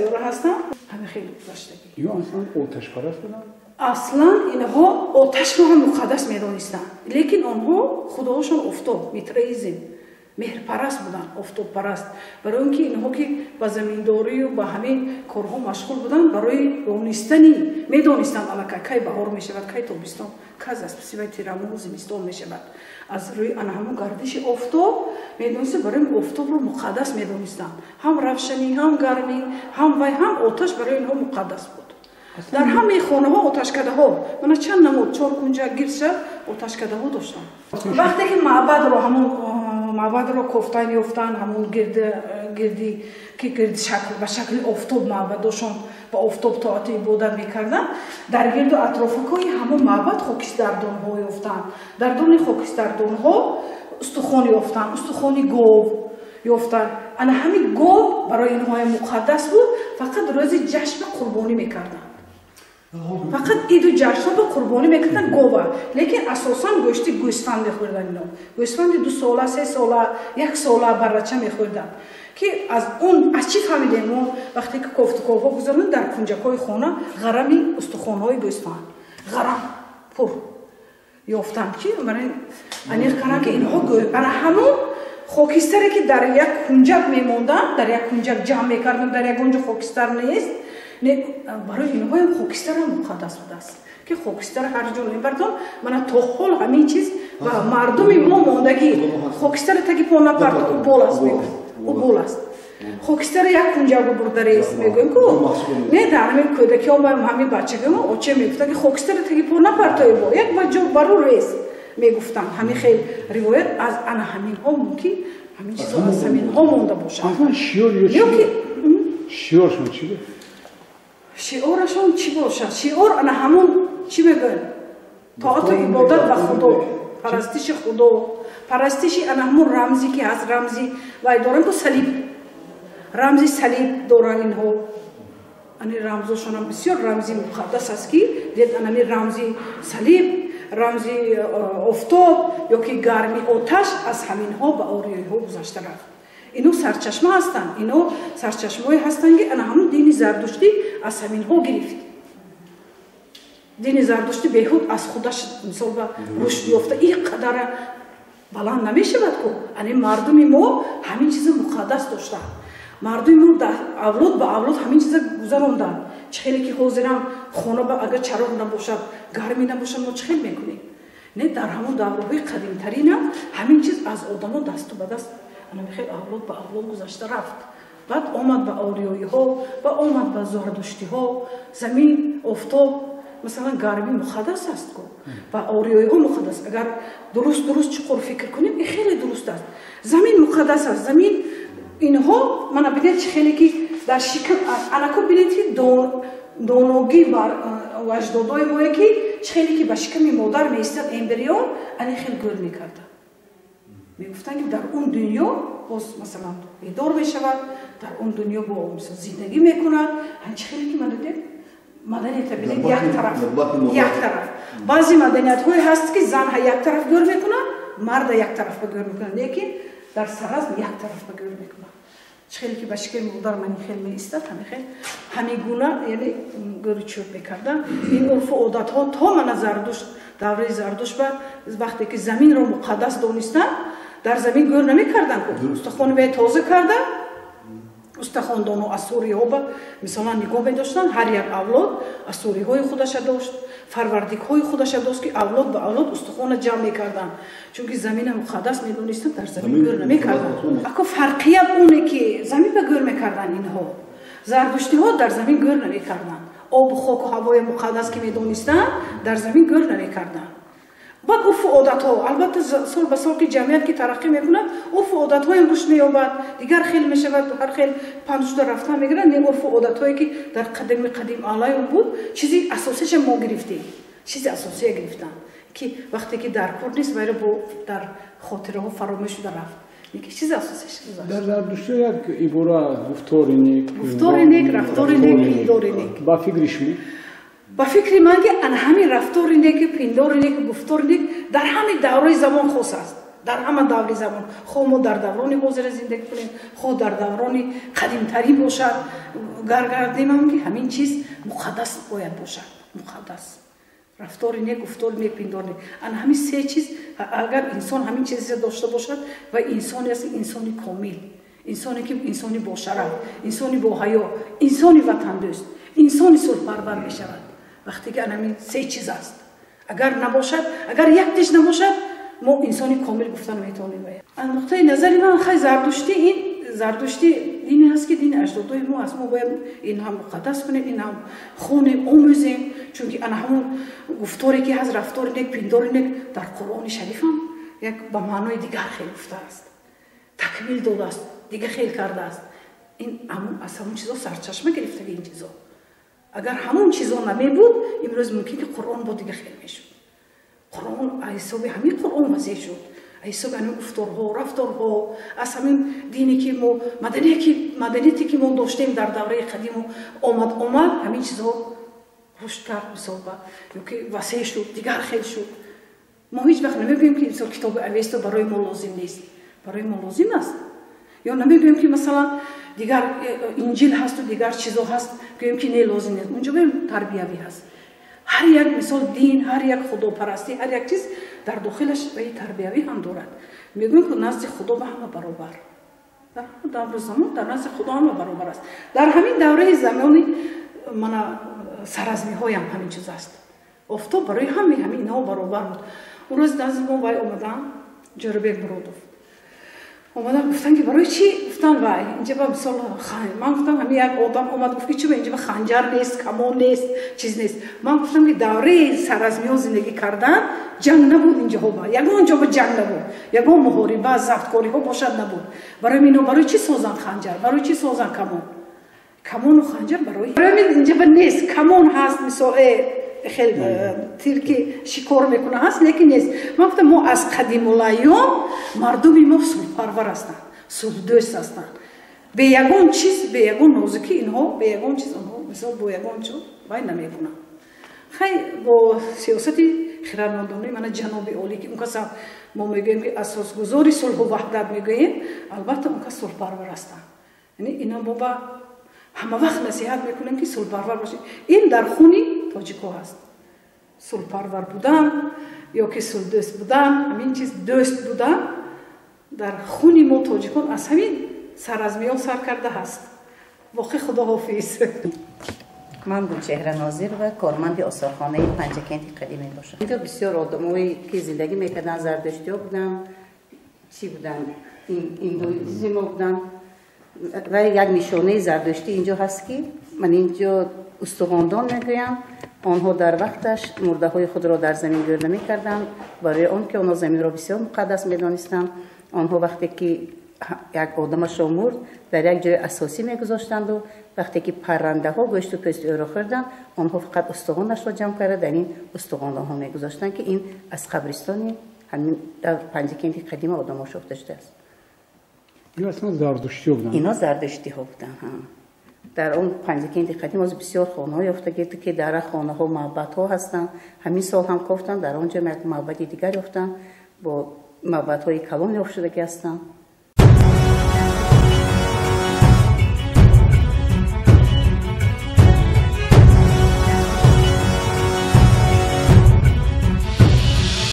сайёра ҳастанд. Ҳамин хеле гузаштагӣ. Ё аслан оташпараст буданд? Аслан инҳо оташро ҳам муқаддас медонистанд, лекин онҳо худоҳошон офтоб, митраизм, меҳрпараст буданд, офтобпараст. Барои он ки инҳо ки ба заминдорию ба ҳамин корҳо машғул буданд, барои донистани медонистанд аллакай кай баҳор мешавад, кай тобистон, кай аз пасивай тирамоҳу зимистон мешавад. Аз рӯи ана ҳамон гардиши офтоб медонистанд, барои офтобро муқаддас медонистанд. Ҳам равшанӣ, ҳам гармӣ, ҳам вай, ҳам оташ барои инҳо муқаддас буд. Дар ҳамаи хонаҳо оташкадаҳо, мана чанд намуд чоркунҷа гирша оташкадаҳо доштанд. Вақте ки маъбадро, ҳамон маъбадро кофтан ёфтан, ҳамон гирди ки гирди шакл ба шакли офтоб маъбадошон ба офтоб тоату ибодат мекарданд, дар гирду атрофакҳои ҳамон маъбад хокистардонҳо ёфтанд. Дар дони хокистардонҳо устухон ёфтанд, устухони гов ёфтанд. Ана ҳамин гов барои инҳои муқаддас буд, фақат рӯзи ҷашн қурбонӣ мекарданд. Фақат иду ҷашнҳо қурбонӣ мекарданд гова, лекин асосан гӯшти гӯсфанд мехӯрданд ино. Гӯсфанди 2 сола, 3 сола, 1 сола баррача мехӯрданд. Ки аз он аз чӣ фаҳмидем мо вақте ки кофтуковҳо гузаронем дар кунҷакҳои хона ғарами устухонҳои гӯсфанд, ғарам пур ёфтанд, ки барои аниқ карданд ки инҳо ана ҳамон хокистаре ки дар як кунҷак мемонданд, дар як кунҷак ҷамъ мекарданд, дар ягон ҷо хокистар нест. Барои инҳоям хокистарам муқаддас будааст, ки хокистар ҳар ҷо мебардон. Мана то ҳол ҳамин чиз ва мардуми мо мондагӣ хокистара таги по напард, ӯ бол аст, мегӯяд, ӯ бол аст. Хокистара як кунҷак бурда рест, мегӯем ку не, дар ҳамин кӯдакиҳо ҳамин бачагиҳо оче мегуфтанд ки хокистара таги по напартои бо як ба ҷо бару рез мегуфтанд. Ҳамин хел ривоят аз ана ҳаминҳо мумкин ҳамин чизо аз ҳаминҳо монда бошад. Аслан шиор ё шиоршон чӣ буд? Шиорашон чӣ бошад? Шиор ана ҳамон чӣ мегӯянд? Тоату ибодат ба Худо, парастиши Худо, парастиши ана ҳамон рамзе ки ҳаст, рамзи вай доранд ку салиб, рамзи салиб доранд инҳо. Ани рамзошонам бисёр рамзи муқаддас аст, ки дед анами рамзи салиб, рамзи офтоб ё ки гарми оташ аз ҳаминҳо ба ориёиҳо гузашта рафт. Ино сарчашма ҳастанд, ино сарчашмаҳое ҳастанд, ки ана ҳамон дини зардуштӣ аз ҳаминҳо гирифт. Дини зардуштӣ беҳуд аз худаш мисол ба рушд ёфта ин қадара баланд намешавад ку. Ани мардуми мо ҳамин чиза муқаддас доштанд. Мардуми мо авлод ба авлод ҳамин чиза гузаронданд. Чӣ хеле ки ҳозирам хона агар чароғ набошад, гармӣ набошад, мо чӣ хел мекунем? Не, дар ҳамон давраҳои қадимтаринам ҳамин чиз аз одамо дасту ба даст хел авлод ба авлод гузашта рафт. Баъд омад ба ориёиҳо ва омад ба зардуштиҳо. Замин, офтоб, масалан гармӣ муқаддас аст ку, ба ориёиҳо муқаддас. Агар дуруст чуқур фикр кунем, ин хеле дуруст аст. Замин муқаддас аст. Замин инҳо мана бинед чӣ хеле ки дар шикам анаку бинед ки доногӣ бар аҷдодои мое ки чӣ хеле ки ба шиками модар меистад эмбрион, ани хел гӯр мекарданд. Мегуфтанд ки дар он дунё боз масалан бедор мешавад, дар он дунё бо зиндагӣ мекунад. Чӣ хеле ки мана дид маданията бинед, як тараф, як тараф. Баъзе маданиятҳое ҳаст ки занҳа як тараф гӯр мекунад, марда як тараф ба гӯр мекунад, лекин дар саразм як тараф ба гӯр мекунад. Чӣ хеле ки ба шиками модар мани хел меистад, ҳамин хел ҳамин гуна яъне гӯру чӯб мекарданд. Ин урфу одатҳо то мана Зардушт, давраи Зардушт ба вақте ки заминро муқаддас донистанд, дар замин гӯр намекарданд, устухони вай тоза карданд. Устухондоно асуриҳо ба мисолан нигоҳ медоштанд, ҳар як авлод асуриҳои худаша дошт, фарвардикҳои худаша дошт, ки авлод ба авлод устухона ҷамъ мекарданд, чунки замина муқаддас медонистанд, дар замин гӯр намекарданд. Ако фарқият оне ки замин ба гӯр мекарданд инҳо, зардуштиҳо дар замин гӯр намекарданд. Обу хоку ҳавои муқаддас ки медонистанд, дар замин гӯр намекарданд. Баъд урфу одатҳо, албатта сол ба сол ки ҷамъият ки тараққӣ мекунад, урфу одатҳоям рушд меёбад, дигар хел мешавад, ҳар хел панд шуда рафтан мегирад. Не, урфу одатҳое ки дар қадими қадим алайум буд, чизи асосиша мо гирифтем, чизи асосия гирифтанд, ки вақте ки дар кор нест, вайро бо дар хотираҳо фаромӯш шуда рафт. Лекин чизи асосиш гузашт. Дар зардуштӣ як ибора аст: гуфтори нек, гуфтори нек, рафтори нек, пиндори нек. Ба фикри шумо? Ба фикри ман ки ана ҳамин рафтори неки, пиндори неки, гуфтори нек дар ҳамин давраи замон хос аст. Дар ҳама даври замон, хоҳ мо дар даврони ҳозира зиндагӣ кунем, хоҳ дар даврони қадимтарӣ бошад, гаргардемам ки ҳамин чиз муқаддас бояд бошад. Муқаддас. Рафтори нек, гуфтори нек, пиндори нек. Ана ҳамин се чиз, агар инсон ҳамин чизе дошта бошад, ва инсоне аст, инсони комил, инсоне ки инсони бошараф, инсони боҳаё, инсони ватандӯст, инсони сулҳпарвар мешавад. Вақте ки ана ҳамин се чиз аст. Агар набошад, агар яктеш набошад, мо инсони комил гуфта наметавонем. Аз нуқтаи назари ман, хай, зардуштӣ ин зардуштӣ дине ҳаст ки дини аҷдодои мо аст. Мо бояд ин ҳам муқаддас кунем, ин ҳам хонем, омӯзем, чунки ана ҳамон гуфторе ки ҳаст, рафтори нек, пиндори нек, дар Қуръони Шариф ҳам як ба маънои дигар хел гуфтааст, такмил додааст, дигар хел кардааст. Ин аз ҳамон чизо сарчашма гирифтаги ин чизо. Агар ҳамон чизо намебуд, имрӯз мумкин ки Қуръон бо дигар хел мешуд. Қуръон аз ҳисоби ҳамин Қуръон васеъ шуд, аз ҳисоби ҳамин гуфторҳо, рафторҳо, аз ҳамин дине ки мо, маданияте ки мо доштем дар давраи қадиму омад, ҳамин чизҳо рушд кард, мисол ба ёки васеъ шуд, дигар хел шуд. Мо ҳеҷ вақт намегӯем ки мисол китоби Авесто барои мо лозим нест. Барои мо лозим аст. Ё намегӯем ки масалан дигар Инҷил ҳасту дигар чизо ҳаст, гӯем ки не, лозим нест. Унҷо гӯем тарбиявӣ ҳаст. Ҳар як мисол дин, ҳар як худопарастӣ, ҳар як чиз дар дохилаш ваи тарбиявӣ ҳам дорад. Мегӯем ки назди Худо ба ҳама баробар. Дар ҳама давру замон дар назди Худо ҳама баробар аст. Дар ҳамин давраи замони мана саразмиҳоям ҳамин чиз аст. Офтоб барои ҳамаи ҳамин инҳо баробар буд. Он рӯз назди мо вай омадан Ҷӯрабек Муродов. Омадан гуфтан ки барои чӣ? Гуфтан вай инҷа ба мисол ман гуфтам ҳамин як одам омад гуфт ки чӣ инҷа ба ханҷар нест, камон нест, чиз нест. Ман гуфтам ки давраи саразмиҳо зиндагӣ кардан ҷанг набуд инҷаҳо ба. Ягон ҷо ба ҷанг набуд. Ягон муҳориба, забткориҳо бошад набуд. Барои ино барои чӣ созанд ханҷар? Барои чӣ созанд камон? Камону ханҷар барои инҷа ба нест. Камон ҳаст, мисол хел тир ки шикор мекуна ҳаст, лекин нест. Ман гуфтам мо аз қадимулайём мардуми мо сулҳпарвар ҳастанд, сулҳдӯст ҳастанд. Бе ягон чиз, бе ягон нозукӣ инҳо, бе ягон чиз онҳо мисол бо ягон чиз вай намекунанд. Хай бо сиёсати хирадмандонаи мана ҷаноби олӣ ки он кас мо мегӯем ки асосгузори сулҳу ваҳдат мегӯем, албатта он кас сулҳпарвар ҳастанд. Яъне ино мо ба ҳама вақт насиҳат мекунем ки сулҳпарвар бошед. Ин дар хуни тоҷико ҳаст. Сулҳпарвар будан ё ки сулҳдӯст будан, ҳамин чиз дӯст будан дар хуни мо тоҷикон аз ҳамин саразмиён сар карда ҳаст. Воқеъ Худоҳофиз. Ман Гулчеҳра Нозирова, корманди осорхонаи Панҷакенти қадим мебошам. Инҷо бисёр одамое ки зиндагӣ мекарданд, зардуштиҳо буданд, чӣ буданд, индуизмо буданд. Ва як нишонаи зардуштӣ инҷо ҳаст ки ман инҷо устухондон мегӯям. Онҳо дар вақташ мурдаҳои худро дар замин гӯр намекарданд, барои он ки онҳо заминро бисёр муқаддас медонистанд. Онҳо вақте ки як одамашро мурд, дар як ҷои асосӣ мегузоштанду вақте ки паррандаҳо гӯшту пӯсти ӯро хӯрданд, онҳо фақат устухонашро ҷамъ карда дар ин устухондонҳо мегузоштанд, ки ин аз қабристони ҳамин дар Панҷакенти қадима одамҳо шохта шудааст. Ино аслан зардуштиҳо буданд? Ино зардуштиҳо буданд. Дар он Панҷакенти қадим оз бисёр хонаҳо ёфтагӣ, ки дар хонаҳо маъбадҳо ҳастанд. Ҳамин сол ҳам кофтанд, дар он ҷо як маъбади дигар ёфтанд, бо маъбадҳои калон ёфт шудагӣ ҳастанд.